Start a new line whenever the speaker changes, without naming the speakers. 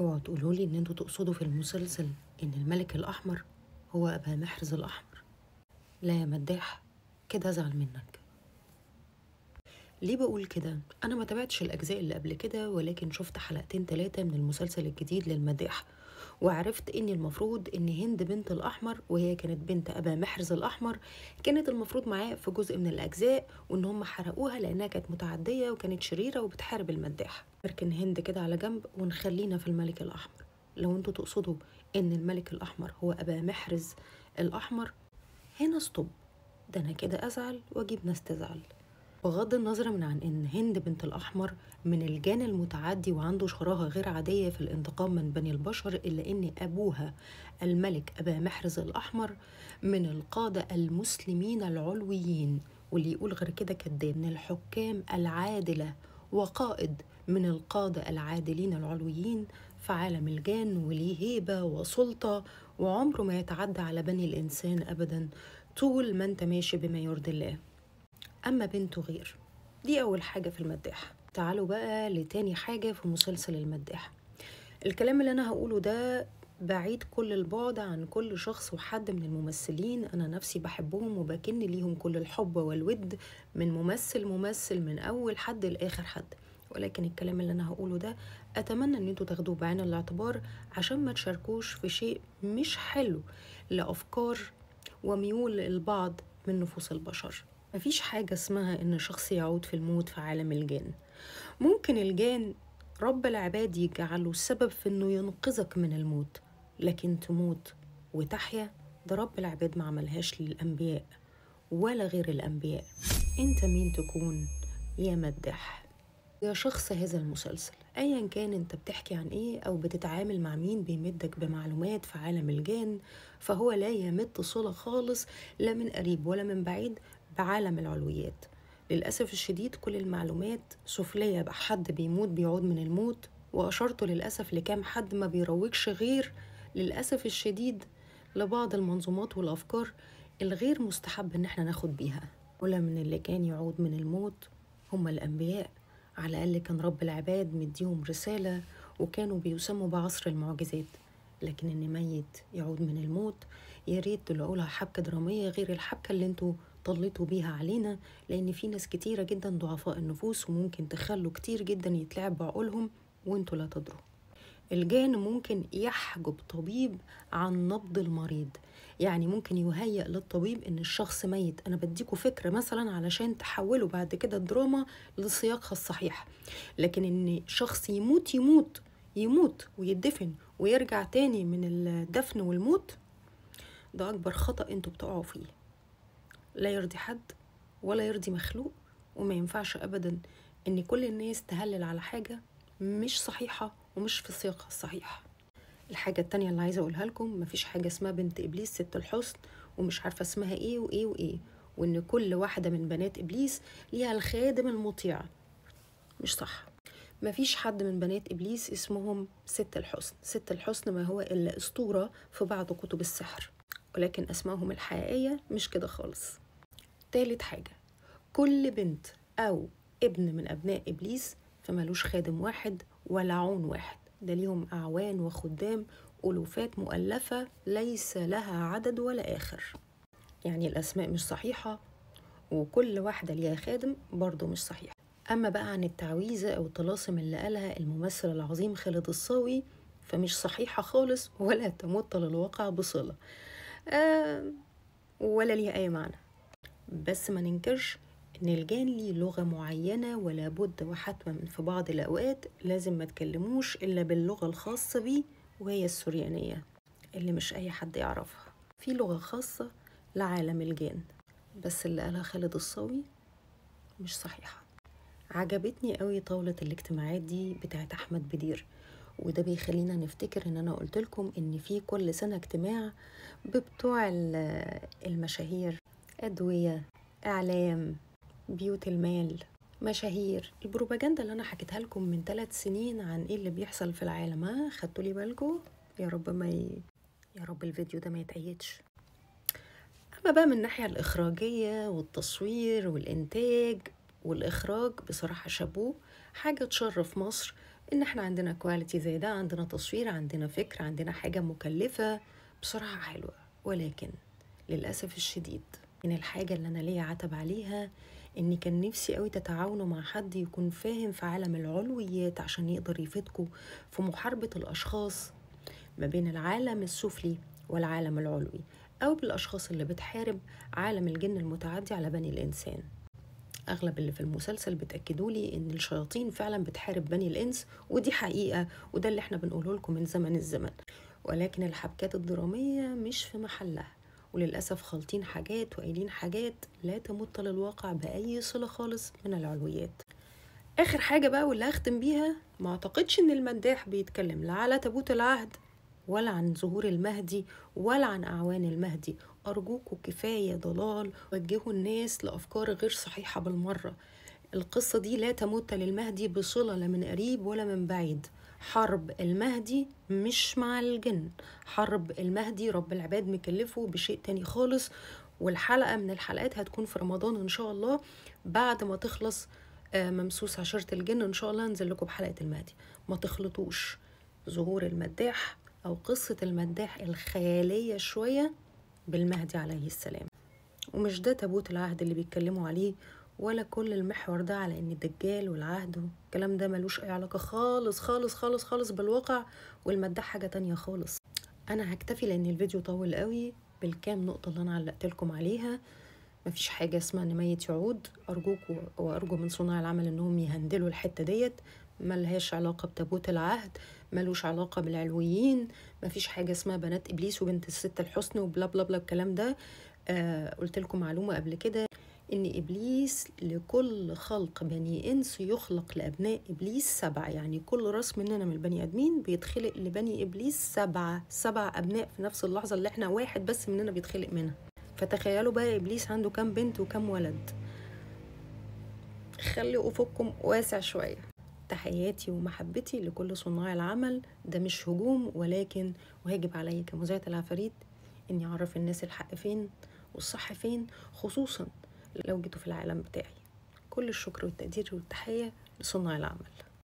اوعوا تقولوا لي ان انتوا تقصدوا في المسلسل ان الملك الأحمر هو أبا محرز الأحمر. لا يا مداح، كده ازعل منك. ليه بقول كده؟ انا ما تابعتش الاجزاء اللي قبل كده، ولكن شفت حلقتين 3 من المسلسل الجديد للمداح، وعرفت ان المفروض ان هند بنت الاحمر، وهي كانت بنت ابا محرز الاحمر، كانت المفروض معاه في جزء من الاجزاء، وان هم حرقوها لانها كانت متعدية وكانت شريرة وبتحارب المداح. لكن هند كده على جنب ونخلينا في الملك الاحمر. لو انتوا تقصدوا ان الملك الاحمر هو ابا محرز الاحمر، هنا stop، ده انا كده ازعل واجيب ناس تزعل. بغض النظر من عن ان هند بنت الاحمر من الجان المتعدي وعنده شراهه غير عادية في الانتقام من بني البشر، الا ان ابوها الملك ابا محرز الاحمر من القادة المسلمين العلويين، واللي يقول غير كده كداب، من الحكام العادلة وقائد من القادة العادلين العلويين في عالم الجان، وليه هيبة وسلطة، وعمره ما يتعدى على بني الانسان ابدا طول ما انت ماشي بما يرضي الله. أما بنته غير. دي أول حاجة في المداح. تعالوا بقى لتاني حاجة في مسلسل المداح. الكلام اللي أنا هقوله ده بعيد كل البعد عن كل شخص وحد من الممثلين، أنا نفسي بحبهم وبكن ليهم كل الحب والود من ممثل ممثل من أول حد لآخر حد، ولكن الكلام اللي أنا هقوله ده أتمنى أن انتوا تاخدوه بعين الاعتبار عشان ما تشاركوش في شيء مش حلو لأفكار وميول البعض من نفوس البشر. مفيش حاجة اسمها إن شخص يعود في الموت في عالم الجان. ممكن الجان رب العباد يجعله السبب في إنه ينقذك من الموت، لكن تموت وتحيا ده رب العباد ما عملهاش للأنبياء ولا غير الأنبياء. أنت مين تكون يا مداح؟ يا شخص هذا المسلسل أيا كان أنت بتحكي عن إيه أو بتتعامل مع مين بيمدك بمعلومات في عالم الجان، فهو لا يمد صلة خالص لا من قريب ولا من بعيد بعالم العلويات. للأسف الشديد كل المعلومات سفلية، حد بيموت بيعود من الموت، وأشرته للأسف لكام حد ما بيروجش غير للأسف الشديد لبعض المنظومات والأفكار الغير مستحب إن احنا ناخد بيها. ولا من اللي كان يعود من الموت هم الأنبياء، على الأقل كان رب العباد مديهم رسالة وكانوا بيسموا بعصر المعجزات. لكن إن ميت يعود من الموت، يا ريت تلاقوا لها حبكة درامية غير الحبكة اللي انتوا طليتوا بيها علينا، لأن في ناس كتيرة جدا ضعفاء النفوس وممكن تخلوا كتير جدا يتلعب بعقولهم وانتوا لا تدروا. الجان ممكن يحجب طبيب عن نبض المريض، يعني ممكن يهيئ للطبيب ان الشخص ميت. انا بديكوا فكرة مثلا علشان تحولوا بعد كده الدراما لسياقها الصحيح، لكن ان شخص يموت يموت يموت ويدفن ويرجع تاني من الدفن والموت، ده اكبر خطأ انتوا بتقعوا فيه، لا يرضي حد ولا يرضي مخلوق، وما ينفعش ابدا ان كل الناس تهلل على حاجة مش صحيحة ومش في سياقها الصحيح. الحاجة التانية اللي عايزة اقولها لكم، مفيش حاجة اسمها بنت ابليس ست الحسن ومش عارفة اسمها ايه وايه وايه، وان كل واحدة من بنات ابليس ليها الخادم المطيع، مش صح. مفيش حد من بنات ابليس اسمهم ست الحسن. ست الحسن ما هو الا اسطورة في بعض كتب السحر، ولكن اسمائهم الحقيقية مش كده خالص. تالت حاجة، كل بنت او ابن من ابناء ابليس فمالوش خادم واحد ولا عون واحد، ده ليهم أعوان وخدام ألوفات مؤلفة ليس لها عدد ولا آخر. يعني الأسماء مش صحيحة، وكل واحدة ليها خادم برضو مش صحيح. أما بقى عن التعويذة أو الطلاسم اللي قالها الممثل العظيم خالد الصاوي فمش صحيحة خالص ولا تمت للواقع بصلة ولا ليها أي معنى. بس ما ننكرش إن الجان ليه لغة معينة ولا بد وحتما في بعض الأوقات لازم ما تكلموش إلا باللغة الخاصة بيه، وهي السوريانية اللي مش أي حد يعرفها. في لغة خاصة لعالم الجان، بس اللي قالها خالد الصاوي مش صحيحة. عجبتني قوي طاولة الاجتماعات دي بتاعت أحمد بدير، وده بيخلينا نفتكر إن أنا قلت لكم إن في كل سنة اجتماع ببتوع المشاهير، أدوية، إعلام، بيوت المال، مشاهير. البروباجندا اللي انا حكيتها لكم من 3 سنين عن ايه اللي بيحصل في العالم، ها خدتوا لي بالكم؟ يا رب ما يا رب الفيديو ده ما يتأيدش. اما بقى من الناحية الاخراجيه والتصوير والانتاج والاخراج، بصراحة شابوه، حاجة تشرف مصر ان احنا عندنا quality زي ده، عندنا تصوير، عندنا فكر، عندنا حاجة مكلفة بصراحة حلوة. ولكن للأسف الشديد إن الحاجة اللي أنا ليا عتب عليها إن كان نفسي قوي تتعاونوا مع حد يكون فاهم في عالم العلويات عشان يقدر يفيدكوا في محاربة الأشخاص ما بين العالم السفلي والعالم العلوي، أو بالأشخاص اللي بتحارب عالم الجن المتعدي على بني الإنسان. أغلب اللي في المسلسل بتأكدوا لي إن الشياطين فعلا بتحارب بني الإنس، ودي حقيقة، وده اللي احنا بنقوله لكم من زمن الزمن. ولكن الحبكات الدرامية مش في محلها، وللأسف خالطين حاجات وقايلين حاجات لا تمت للواقع بأي صلة خالص من العلويات. آخر حاجة بقى واللي هختم بيها، ما أعتقدش إن المداح بيتكلم لا على تابوت العهد ولا عن ظهور المهدي ولا عن أعوان المهدي. أرجوكوا كفاية ضلال، وجهوا الناس لأفكار غير صحيحة بالمرة. القصة دي لا تمت للمهدي بصلة لا من قريب ولا من بعيد. حرب المهدي مش مع الجن، حرب المهدي رب العباد مكلفه بشيء تاني خالص. والحلقة من الحلقات هتكون في رمضان إن شاء الله، بعد ما تخلص ممسوس عشرة الجن إن شاء الله هنزل لكم بحلقة المهدي. ما تخلطوش ظهور المداح أو قصة المداح الخيالية شوية بالمهدي عليه السلام. ومش ده تابوت العهد اللي بيتكلموا عليه، ولا كل المحور ده على ان الدجال والعهد والكلام ده ملوش اي علاقة خالص خالص خالص خالص بالواقع، والمداح حاجة تانية خالص. انا هكتفي لان الفيديو طول قوي بالكام نقطة اللي انا علقت لكم عليها. مفيش حاجة اسمها ان ميت يعود، ارجوكم وارجو من صناع العمل انهم يهندلوا الحتة ديت، ملهاش علاقة بتابوت العهد، ملوش علاقة بالعلويين، مفيش حاجة اسمها بنات ابليس وبنت الست الحسن وبلا بلا بلا الكلام ده. قلت لكم معلومة قبل كده إن إبليس لكل خلق بني إنس يخلق لأبناء إبليس 7، يعني كل راس مننا من البني آدمين بيتخلق لبني إبليس 7 أبناء في نفس اللحظة اللي إحنا واحد بس مننا بيتخلق منها. فتخيلوا بقى إبليس عنده كام بنت وكام ولد. خلي أفقكم واسع شوية. تحياتي ومحبتي لكل صناع العمل، ده مش هجوم، ولكن واجب علي كمذيعة العفاريت إني أعرف الناس الحق فين والصح فين، خصوصا لو جيتوا في العالم بتاعي. كل الشكر والتقدير والتحية لصناع العمل.